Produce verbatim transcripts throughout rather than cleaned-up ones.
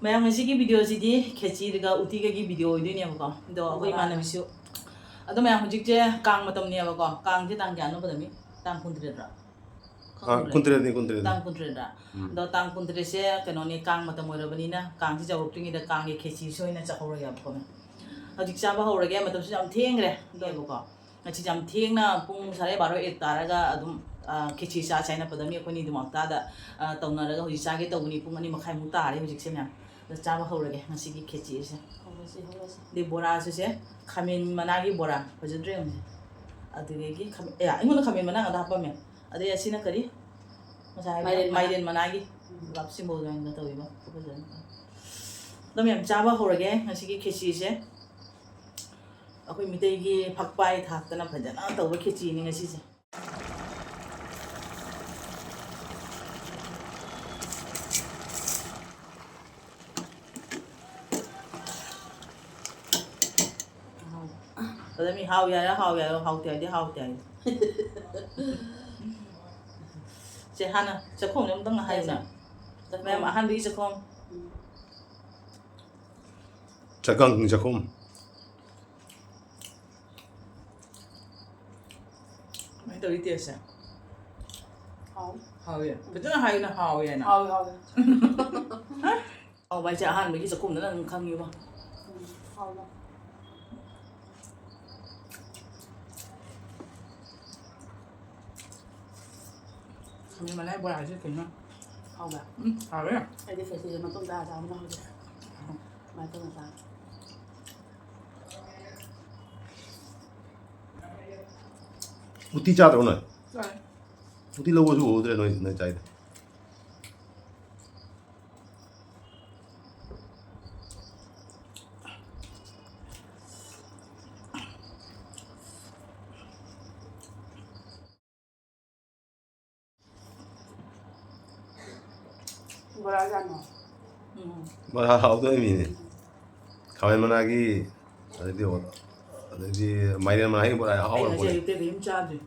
ꯃꯌꯥꯝ, ꯉꯁꯤꯒꯤ ꯚꯤꯗꯤꯑꯣꯁꯤꯗꯤ ꯈꯦꯆꯤꯒ ꯎꯇꯤꯒꯒꯤ ꯚꯤꯗꯤꯑꯣ ꯑꯣꯏꯗꯣꯏꯅꯦꯕꯀꯣ꯫ ꯑꯗꯣ ꯑꯩꯈꯣꯏ ꯏꯃꯥꯟꯅꯕꯤꯁꯨ, ꯑꯗꯣ ꯃꯌꯥꯝ, ꯍꯧꯖꯤꯛꯁꯦ ꯀꯥꯡ ꯃꯇꯝꯅꯦꯕꯀꯣ꯫ ꯀꯥꯡꯁꯦ ꯇꯥꯡ ꯀꯌꯥꯅꯣ, ꯄꯗꯃꯤ? ꯇꯥꯡ ꯀꯨꯟꯇꯔꯦꯠꯔꯣ? ꯑꯥ, ꯈꯪꯗ꯭ꯔꯦ꯫ ꯀꯨꯟꯇꯔꯦꯠꯅꯤ, ꯀꯨꯟꯇꯔꯦꯠꯅꯤ꯫ ꯇꯥꯡ ꯀꯨꯟꯇꯔꯦꯠꯔ? ꯎꯝ꯫ ꯑꯗꯣ ꯇꯥꯡ ꯀꯨꯟꯇꯔꯦꯠꯁꯦ ꯀꯩꯅꯣꯅꯦ, ꯀꯥꯡ ꯃꯇꯝ ꯑꯣꯏꯔꯕꯅꯤꯅ ꯀꯥꯡꯁꯤ ꯌꯧꯔꯛꯇ꯭ꯔꯤꯉꯩꯗ ꯀꯥꯡꯒꯤ ꯈꯦꯆꯤꯁꯦ ꯑꯣꯏꯅ ꯆꯥꯍꯧꯔꯒꯦꯕꯀꯣ꯫ ꯍꯧꯖꯤꯛ ꯆꯥꯕ ꯍꯧꯔꯒꯦ, ꯃꯇꯝꯁꯨ ꯌꯥꯝ ꯊꯦꯡꯈ꯭ꯔꯦ꯫ ꯑꯗꯨꯕꯨꯀꯣ, ꯉꯁꯤ ꯌꯥꯝ ꯊꯦꯡꯅ ꯄꯨꯡ ꯁꯥꯔꯦ ꯕꯥꯔꯣ, ꯑꯦꯛ ꯇꯥꯔꯒ ꯑꯗꯨꯝ, ꯑ, ꯈꯦꯆꯤ ꯆꯥꯁꯦ ꯍꯥꯏꯅ ꯄꯗꯃꯤ ꯑꯩꯈꯣꯏꯅꯤ ꯑꯗꯨꯝ ꯋꯥꯡꯇꯥꯗ, ꯑ, ꯇꯧꯅꯔꯒ ꯍꯧꯖꯤꯛ ꯆꯥꯒꯦ ꯇꯧꯕꯅꯤ꯫ ꯄꯨꯡ ꯑꯅꯤ ꯃꯈꯥꯏꯃꯨꯛ ꯇꯥꯔꯦ ꯍꯧꯖꯤꯛꯁꯦ ꯃꯌꯥꯝ꯫ ꯑꯗꯣ ꯆꯥꯕ ꯍꯧꯔꯒꯦ ꯉꯁꯤꯒꯤ ꯈꯦꯆꯤꯁꯦ꯫ ꯍꯧꯔꯁꯤ, ꯍꯧꯔꯁꯤ꯫ ꯑꯗꯩ ꯕꯣꯔꯥꯁꯨ ꯁꯦ, ꯈꯥꯃꯦꯟ ꯃꯅꯥꯒꯤ ꯕꯣꯔꯥ, ꯐꯖꯗ꯭ꯔꯣ ꯌꯦꯡꯉꯨꯁꯦ꯫ ꯑꯗꯨꯗꯒꯤ ꯈꯥꯃꯦꯟ, ꯑꯦ, ꯑꯩꯉꯣꯟꯗ ꯈꯥꯃꯦꯟ ꯃꯅꯥ ꯉꯥꯛꯇ ꯍꯥꯞꯄꯝꯃꯦ꯫ ꯑꯗꯩ ꯑꯁꯤꯅ ꯀꯔꯤ? ꯉꯁꯥꯏ ꯍꯥꯏꯕꯗꯣ? ꯃꯥꯏꯔꯦꯟ ꯃꯅꯥ꯫ ꯃꯥꯏꯔꯦꯟ ꯃꯅꯥꯒꯤ ꯎꯝ꯫ ꯂꯞ ꯁꯤꯝꯕꯣꯜ ꯑꯣꯏꯅ ꯇꯧꯕꯤꯕ꯫ ꯐꯖꯅ꯫ ꯑꯗꯣ ꯃꯌꯥꯝ ꯆꯥꯕ ꯍꯧꯔꯒꯦ ꯉꯁꯤꯒꯤ ꯈꯦꯆꯤꯁꯦ꯫ ꯑꯩꯈꯣꯏ ꯃꯤꯇꯩꯒꯤ ꯐꯛꯄꯥꯏ ꯊꯥꯛꯇꯅ ꯐꯖꯅ ꯇꯧꯕ ꯈꯦꯆꯤꯅꯤ ꯉꯁꯤꯁꯦ꯫ ꯑꯗ ꯃꯤ ꯍꯥꯎ ꯌꯥꯔꯦ, ꯍꯥꯎ ꯌꯥꯔꯦ, ꯍꯥꯎꯇꯦ ꯍꯥꯏꯗꯤ ꯍꯥꯎꯇꯦ ꯍꯥꯏ꯫ ꯁꯦ, ꯍꯥꯟꯅ ꯆꯥꯛꯈꯣꯝꯁꯦ ꯑꯝꯇꯪ ꯍꯥꯏꯌꯨꯅ꯫ ꯆꯥꯛꯈꯣꯝ꯫ ꯃꯌꯥꯝ, ꯑꯍꯥꯟꯕꯒꯤ ꯆꯥꯛꯈꯣꯝ꯫ ꯎꯝ꯫ ꯆꯥꯛꯈꯪ ꯆꯥꯛꯈꯨꯝ꯫ ꯀꯃꯥꯏꯅ ꯇꯧꯔꯤ ꯇꯦꯁꯁꯦ? ꯍꯥꯎ꯫ ꯍꯥꯎꯋꯦ꯫ ꯐꯖꯅ ꯍꯥꯏꯌꯨꯅ, ꯍꯥꯎꯋꯦ ꯍꯥꯏꯅ꯫ ꯍꯥꯎꯋꯦ, ꯍꯥꯎꯋꯦ꯫ ꯍꯥꯎꯕ ꯍꯥꯏꯁꯦ ꯑꯍꯥꯟꯕꯒꯤ ꯆꯥꯛꯈꯨꯝꯗꯅ ꯑꯗꯨꯝ ꯈꯪꯉꯤꯕꯣ꯫ ꯎꯝ, ꯍꯥꯎꯕ꯫ ꯈꯥꯃꯦꯟ ꯃꯅꯥꯏ ꯕꯣꯔꯥꯁꯦ ꯀꯩꯅꯣ? ꯍꯥꯎꯕ꯭ꯔꯥ? ꯎꯝ, ꯍꯥꯎꯋꯦ꯫ ꯑꯩꯗꯤ ꯈꯦꯆꯤꯁꯦ ꯃꯇꯨꯡ ꯇꯥꯔ ꯆꯥꯕꯅ ꯍꯥꯎꯖꯩ꯫ ꯀꯃꯥꯏꯅ ꯇꯧꯅ ꯆꯥ? ꯎꯇꯤ ꯆꯥꯗ꯭ꯔꯣ ꯅꯣꯏ? ꯆꯥꯏ꯫ ꯎꯇꯤ ꯂꯧꯕꯁꯨ ꯎꯍꯧꯗ꯭ꯔꯦ ꯅꯣꯏ, ꯅꯣꯏ ꯆꯥꯏꯗꯣ꯫ ꯕꯣꯔꯥ ꯌꯥꯝ ꯍꯥꯎ꯫ ꯎꯝ꯫ ꯕꯣꯔꯥ ꯍꯥꯎꯗꯣꯏ ꯃꯤꯅꯦ꯫ ꯈꯥꯃꯦꯟ ꯃꯅꯥꯒꯤ, ꯑꯗꯩꯗꯤ, ꯑꯗꯩꯗꯤ ꯃꯥꯏꯔꯦꯟ ꯃꯅꯥꯒꯤ ꯕꯣꯔꯥ ꯑꯩ ꯍꯥꯎꯕ ꯉꯁꯤ ꯄꯣꯠꯅꯤ꯫ ꯑꯌꯨꯛꯇ ꯀꯔꯤꯝ ꯆꯥꯗ꯭ꯔꯤ꯫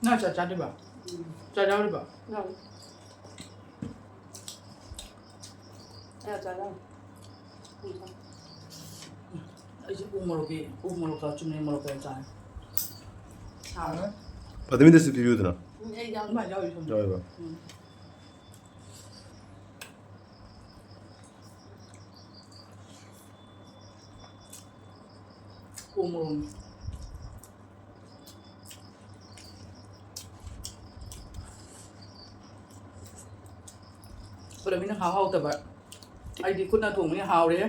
ꯅꯪ ꯑꯆꯥꯔ ꯆꯥꯗ꯭ꯔꯤꯕ? ꯎꯝ꯫ ꯑꯆꯥꯔ ꯌꯥꯎꯔꯤꯕ? ꯌꯥꯎꯔꯤ꯫ ꯑꯩ ꯑꯆꯥꯔ ꯌꯥꯎꯔꯤ꯫ ꯎꯝ꯫ ꯑꯩꯁꯦ ꯎ ꯃꯣꯔꯣꯛꯀꯤ, ꯎ ꯃꯣꯔꯣꯛꯀ ꯆꯨꯝꯅ ꯃꯣꯔꯣꯛꯀ ꯌꯥꯝ ꯆꯥꯔꯦ꯫ ꯍꯥꯎꯔꯦ꯫ ꯐꯥꯇꯤꯃꯤꯗꯁꯨ ꯄꯤꯕꯤꯌꯨꯗꯅ꯫ ꯎꯝ, ꯑꯩ ꯌꯥꯎꯔꯤ꯫ ꯑꯗꯨꯃꯥꯏꯅ ꯌꯥꯎꯔꯤ ꯁꯣꯝꯗ꯫ ꯌꯥꯎꯔꯤꯕ? ꯎꯝ꯫ ꯎ ꯃꯣꯔꯣꯛ꯫ ꯄꯨꯂꯞꯅ ꯍꯥꯎ ꯍꯥꯎꯇꯕ꯫ ꯑꯩꯗꯤ ꯈꯨꯠꯅ ꯊꯣꯡꯕꯅ ꯍꯥꯎꯔꯦ꯫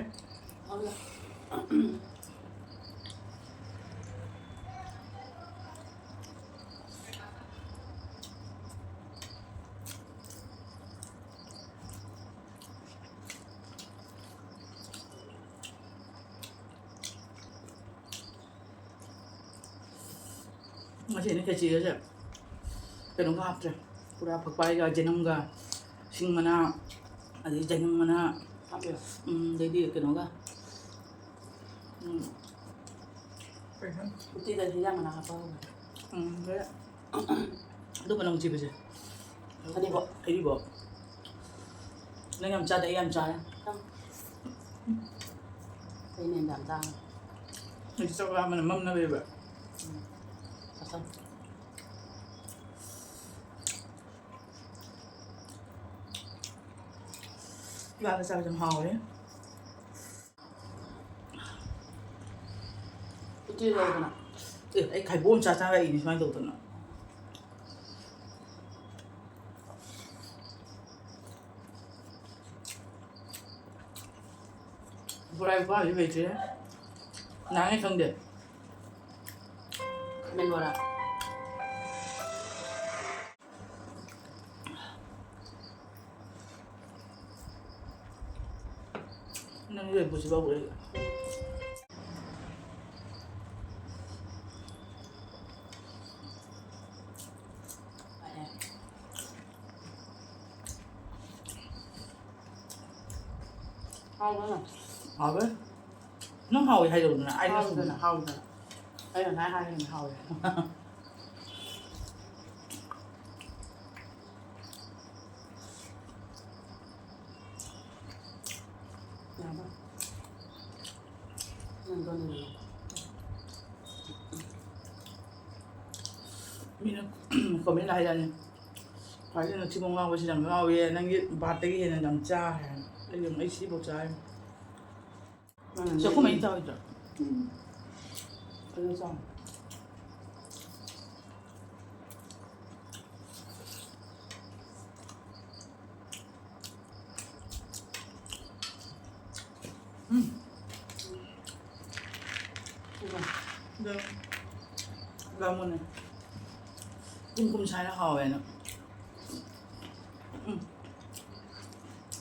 ꯉꯁꯤꯅ ꯈꯦꯆꯤꯒꯁꯦ ꯀꯩꯅꯣꯒ ꯍꯥꯞꯇ꯭ꯔꯦ꯫ ꯄꯨꯔꯥ ꯐꯛꯄꯥꯏꯒ, ꯖꯦꯅꯝꯒ, ꯁꯤꯡ ꯃꯅꯥ, ꯑꯗꯩ ꯖꯩꯅꯪ ꯃꯅꯥ, ꯍꯥꯞꯄꯦ꯫ ꯎꯝ, ꯑꯗꯩꯗꯤ ꯀꯩꯅꯣꯒ, ꯎꯝ, ꯀꯩꯅꯣ? ꯎꯇꯤꯗ ꯍꯤꯟꯖꯥꯡ ꯃꯅꯥ ꯍꯥꯞꯄ ꯍꯧꯕꯅꯦ꯫ ꯎꯝ, ꯑꯗꯩ ꯑꯗꯨꯒ ꯅꯣꯡ ꯆꯤꯕꯁꯦ꯫ ꯍꯔꯤꯕꯣꯞ꯫ ꯍꯔꯤꯕꯣꯞ꯫ ꯅꯪ ꯌꯥꯝ ꯆꯥꯗꯦ, ꯑꯩ ꯌꯥꯝ ꯆꯥꯔꯦ꯫ ꯆꯥꯎ꯫ ꯑꯩꯅ ꯍꯦꯟꯅ ꯌꯥꯝ ꯆꯥꯔꯦ꯫ ꯑꯩ ꯆꯥꯛ ꯂꯥꯝꯕꯅ ꯃꯝꯅ ꯂꯩꯕ꯫ ꯎꯝ꯫ ꯆꯥꯁꯜꯂꯨ꯫ ꯏꯔꯥꯒ ꯆꯥꯕꯁꯦ ꯌꯥꯝ ꯍꯥꯎꯋꯦ꯫ ꯎꯇꯤ ꯂꯧꯗꯅ꯫ ꯑꯦ, ꯑꯩ ꯈꯥꯏꯕꯣꯛ ꯑꯃ ꯆꯥ ꯆꯥꯔꯛꯏꯅꯤ ꯁꯨꯃꯥꯏꯅ ꯇꯧꯗꯅ꯫ ꯕꯣꯔꯥ ꯂꯨꯄꯥ ꯍꯧꯖꯤꯛ ꯂꯩꯇ꯭ꯔꯦ꯫ ꯅꯍꯥꯟꯉꯩ ꯈꯪꯗꯦ꯫ ꯈꯥꯃꯦꯟ ꯕꯣꯔꯥ꯫ ꯅꯪ ꯂꯩꯕꯨꯁꯤ ꯂꯧꯔꯦ꯫ ꯍꯥꯎꯕ꯭ꯔꯣ? ꯍꯥꯎꯋꯦ꯫ ꯅꯪ ꯍꯥꯎꯋꯦ ꯍꯥꯏꯔꯛꯎꯗꯅ꯫ ꯑꯩꯅ ꯍꯥꯎꯗꯅ, ꯁꯨꯝ ꯍꯥꯎꯗꯅ꯫ ꯑꯩ ꯉꯁꯥꯏ ꯍꯥꯏꯈꯤꯕꯅꯦ ꯍꯥꯎꯋꯦ꯫ ꯌꯥꯕ? ꯅꯪ ꯗꯣꯅꯤꯅ꯫ ꯃꯤꯅ ꯀꯃꯦꯟ ꯍꯥꯏꯔꯛꯑꯅꯤ, "ꯈ꯭ꯋꯥꯏꯗꯒꯤ ꯅꯨꯡꯁꯤꯕ ꯉꯥꯎꯕꯁꯤ ꯌꯥꯝ ꯉꯥꯎꯋꯦ, ꯅꯪꯒꯤ ꯚꯥꯠꯇꯒꯤ ꯍꯦꯟꯅ ꯌꯥꯝ ꯆꯥ" ꯍꯥꯏ꯫ ꯑꯩ ꯌꯦꯡꯉꯨ, ꯑꯩ ꯁꯤꯐꯥꯎ ꯆꯥꯔꯤ꯫ ꯃꯥꯅ ꯆꯥꯛꯈꯨꯝ ꯑꯅꯤ ꯆꯥꯎ ꯍꯥꯏꯗ꯭ꯔꯣ? ꯎꯝ꯫ ꯐꯖꯅ ꯆꯥꯎ꯫ ꯎꯝ꯫ ꯎꯝ꯫ ꯑꯗꯣ ꯕꯥꯃꯣꯟꯅ ꯀꯨꯝ ꯀꯨꯝ ꯁꯥꯏꯅ ꯍꯥꯎꯋꯦꯅ꯫ ꯎꯝ꯫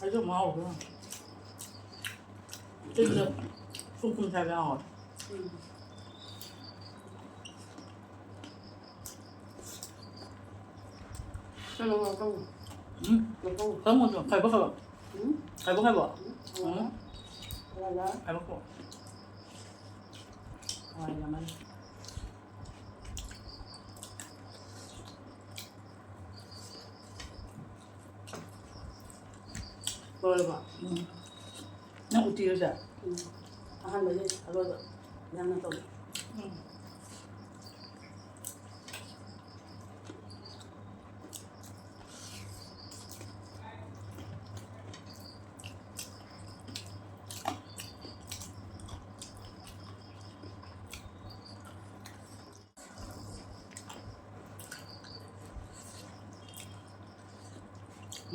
ꯑꯩꯁꯨ ꯑꯃꯨꯛ ꯍꯥꯎꯈ꯭ꯔꯦ꯫ ꯆꯤꯟꯗ ꯀꯨꯝ ꯀꯨꯝ ꯁꯥꯏꯕ ꯍꯥꯎꯋꯦ꯫ ꯎꯝ꯫ ꯀꯩꯅꯣ ꯉꯥꯛꯇꯪ꯫ ꯎꯝ꯫ ꯉꯥꯛꯇꯪ꯫ ꯀꯔꯝꯕꯅꯣ? ꯈꯥꯏꯕ ꯈꯥꯏꯕ꯫ ꯎꯝ꯫ ꯈꯥꯏꯕ ꯈꯥꯏꯕ꯫ ꯎꯝ꯫ ꯎꯝ꯫ ꯌꯥꯔꯦ꯫ ꯈꯥꯏꯕ ꯈꯥꯏꯕ꯫ ꯍꯋꯥꯏ ꯌꯥꯝꯃꯜꯂꯦ꯫ ꯂꯣꯏꯔꯕꯣ? ꯎꯝ꯫ ꯅꯪ ꯎꯇꯤꯔꯣ ꯁꯦ? ꯎꯝ꯫ ꯑꯍꯥꯟꯕꯒꯤ ꯑꯔꯣꯏꯕ ꯅꯪꯅ ꯇꯧꯕ꯫ ꯎꯝ꯫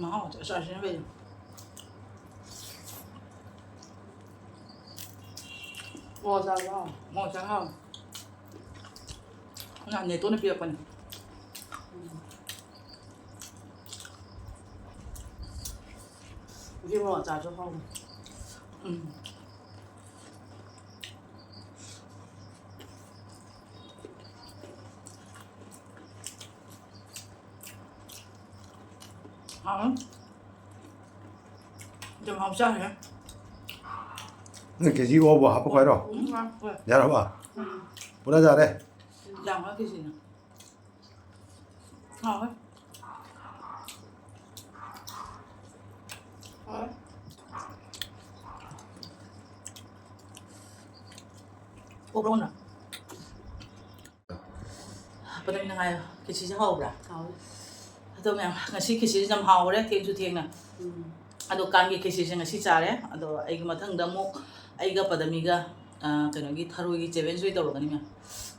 ꯃꯍꯥꯎ ꯑꯁ ꯑꯁꯤꯅ ꯐꯩ꯫ ꯃꯣꯔꯣꯛ ꯆꯥꯕ ꯍꯥꯎ꯫ ꯃꯣꯔꯣꯛ ꯆꯥꯕ ꯍꯥꯎ꯫ ꯉꯍꯥꯟ ꯅꯦꯇꯣꯟꯅ ꯄꯤꯔꯛꯄꯅꯤ꯫ ꯎꯝ꯫ ꯎꯇꯤ ꯃꯣꯔꯣꯛ ꯑꯆꯥꯔꯁꯨ ꯍꯥꯎꯕꯅꯤ꯫ ꯎꯝ꯫ ꯍꯥꯎꯋꯦ꯫ ꯑꯗꯨꯝ ꯍꯥꯎ ꯆꯥꯈ꯭ꯔꯦ꯫ ꯅꯣꯏ ꯀꯦ ꯖꯤ ꯑꯣꯕꯨ ꯍꯥꯞꯄꯛꯈꯣ ꯍꯥꯏꯔꯣ? ꯎꯝ, ꯍꯥꯞꯄꯣꯏ꯫ ꯌꯥꯔꯕ? ꯎꯝ꯫ ꯄꯨꯔꯥ ꯌꯥꯔꯦ? ꯌꯥꯝꯃ ꯀꯦ ꯖꯤꯅ꯫ ꯍꯥꯎꯋꯦ꯫ ꯍꯥꯎꯋꯦ꯫ ꯑꯣꯛꯔꯣꯅ꯫ ꯄꯗꯃꯤꯅ ꯉꯥꯏꯌꯣ꯫ ꯈꯦꯆꯤꯁꯦ ꯍꯥꯎꯕ꯭ꯔꯥ? ꯍꯥꯎꯋꯦ꯫ ꯑꯗꯣ ꯃꯌꯥꯝ, ꯉꯁꯤ ꯈꯦꯆꯤꯁꯦ ꯌꯥꯝ ꯍꯥꯎꯔꯦ, ꯊꯦꯡꯁꯨ ꯊꯦꯡꯅ꯫ ꯎꯝ꯫ ꯑꯗꯣ ꯀꯥꯡꯒꯤ ꯈꯦꯆꯤꯁꯦ ꯉꯁꯤ ꯆꯥꯔꯦ꯫ ꯑꯗꯣ ꯑꯩꯒꯤ ꯃꯊꯪꯗ ꯑꯃꯨꯛ ꯑꯩꯒ ꯄꯗꯃꯤꯒ, ꯑ, ꯀꯩꯅꯣꯒꯤ ꯊꯔꯣꯏꯒꯤ challenge ꯑꯣꯏ ꯇꯧꯔꯛꯀꯅꯤ ꯃꯌꯥꯝ꯫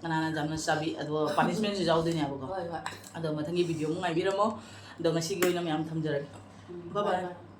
ꯀꯅꯥꯅ ꯌꯥꯝꯅ ꯆꯥꯕꯤ, ꯑꯗꯣ punishmentꯁꯨ ꯌꯥꯎꯗꯣꯏꯅꯦꯕꯀꯣ꯫ ꯍꯣꯏ, ꯍꯣꯏ꯫ ꯑꯗꯣ ꯃꯊꯪꯒꯤ video ꯑꯃꯨꯛ ꯉꯥꯏꯕꯤꯔꯝꯃꯣ꯫ ꯑꯗꯣ ꯉꯁꯤꯒꯤ ꯑꯣꯏꯅ ꯃꯌꯥꯝ ꯊꯝꯖꯔꯒꯦ꯫ ꯎꯝ, Bye bye. bye bye.